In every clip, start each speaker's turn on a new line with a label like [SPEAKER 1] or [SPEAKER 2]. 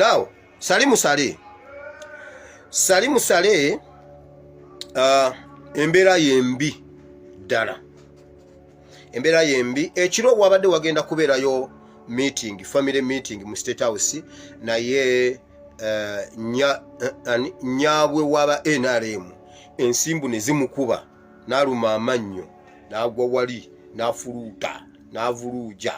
[SPEAKER 1] Now Salimu Saleh, Salimu Saleh, embeera yembi ddala, embeera yembi. Ekiro wabadde wagenda kubeerayo meeting, family meeting mu State House, naye nyaabwe waba NRM ensimbu ne zimukuba, n'aluma amannyo, n'agwa wali, n'afuluuta, n'avuluuja.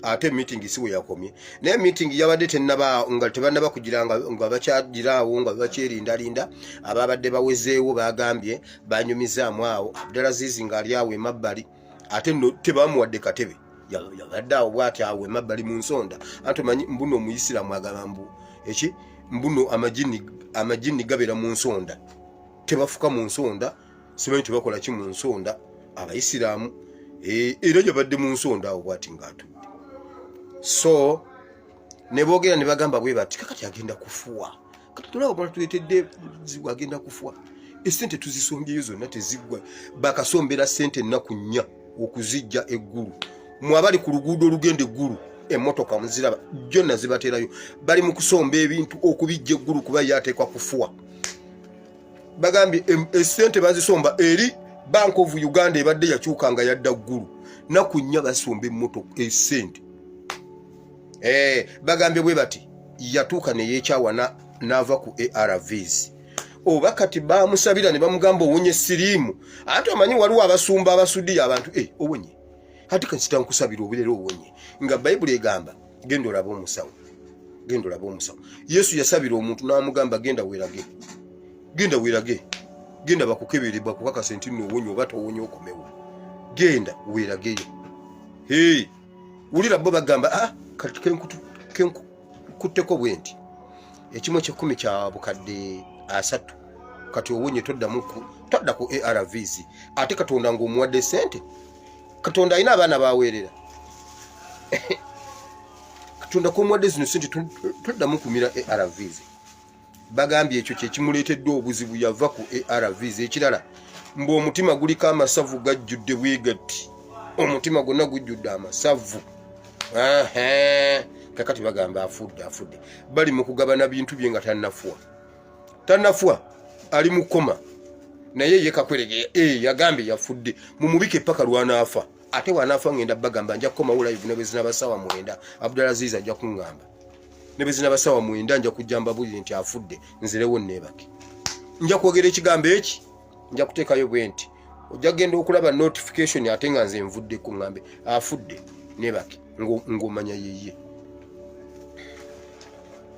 [SPEAKER 1] Ate meeting si we yakomye, naye meeting yabadde tenaba, nga tebannaba kugira nga bakyagiraawo, nga bakyerindalinda. Ababadde bawezeewo bagambye banyumizaamu awo Abdulaziz ng'ali awo emabbali, ate nno tebamuwadde katebe. Yabadde awo bwati awo emabbali mu nsonda. Anti omanyi mbuno omuyisiramu agamba mbu eki, mbuno amajini gabeera mu nsonda, tebafuka mu nsonda, simanyi tebakola ki mu nsonda abayisiraamu. Era yabadde mu nsonda awo bwati ng'atudde, so ne boogera ne bagamba bwe bati, kakati agenda kufuwa, kati tulaba bona tuleetedde zibu, agenda kufuwa, esente tuzisombyeyo zonna teziggwa. Bakasombera sente ennaku 4 okuzijja eggulu. Mwe abali ku luguudo olugenda eggulu, emmotoka muziraba jonna zibaterayo, bali mu kusomba ebintu okubijja eggulu, kuba ye ateekwa kufuwa. Bagambye esente bazisomba eri Bank of Uganda, ebadde yakyuka nga yadda ggulu. Naku 4 basomba emmotoka esente. Bagambye bwe bati yatuuka neyekyawa n'ava ku ARVs, oba kati bamusabira ne bamugamba owonye siriimu. Ate omanyi waliwo abasumba abasudiya abantu, owonye ate kasita nkusabira obeera owonye, nga Bayibuli egamba genda olabe omusawo, genda olabe omusawo. Yesu yasabira omuntu n'amugamba genda weerage, genda weerage, genda bakukebere bakukakase nti nno owonye oba towonye, okomewo, genda weerageyo. Hey, wulira bo bagamba, ah, kati kenkutteko bwe nti ekimu ekyekumi kya bukadde 30, kati owonye, toddamu todda ku ARVs. Ate Katonda ng'omuwadde sente, Katonda alina abaana baweerera, Katonda komuwadde zino sente, toddamu kumira ARVs. Bagambye ekyo kyekimuleetedde obuzibu, yava ku ARVs. Ekirala mbu omutima guliko amasavu gajjudde bwegatti, omutima gwonna gujjudde amasavu. Aha. Kakati bagamba afudde, afudde, bali mu kugabana bintu bye nga tannafuwa, tannafuwa, ali mu koma. Naye ye Kakwerege, yagambye yafudde, mumubike paka lwanaafa. Ate wanaafa ngenda bagamba nja kukomawo live ne bwe zinaba sawa 9. Abdulaziz ajja kuŋŋamba ne bwe zinaba sawa 9, nja kujja mbabulire nti afudde, nzirewo neebake. Nja kwogera ekigambo eki, nja kuteekayo bwe nti ojja kugenda okulaba notification ate nga nze nvudde, kuŋŋambe afudde, nebake ng'omanya yeye.